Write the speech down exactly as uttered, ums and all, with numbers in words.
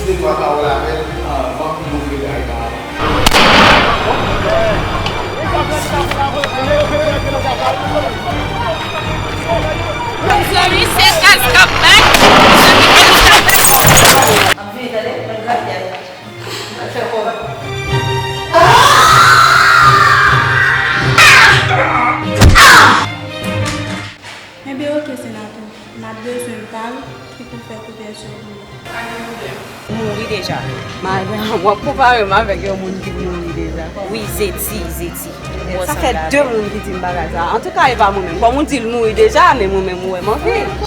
Te dwa pawòl avè l anvan m louvri kay pa m. Mezanmi, se gaz k ap bay. Mezanmi, gaz k ap bay. Ap vini, tande, mwen grapyay. Mwen fè kòb. Enben, oke, senatè. M ap bezwen bal ki pou fè kouvèti pou mwen. Mouri deja. Madan, w ap konpare m avèk yon moun ki mouri deja. Wi, Zeti, Zeti. Sa fè de moun ki di m bagay sa. Antouka, e pa mwen menm. Bon, moun di l mouri deja, men mwen menm, ou wè m anvi.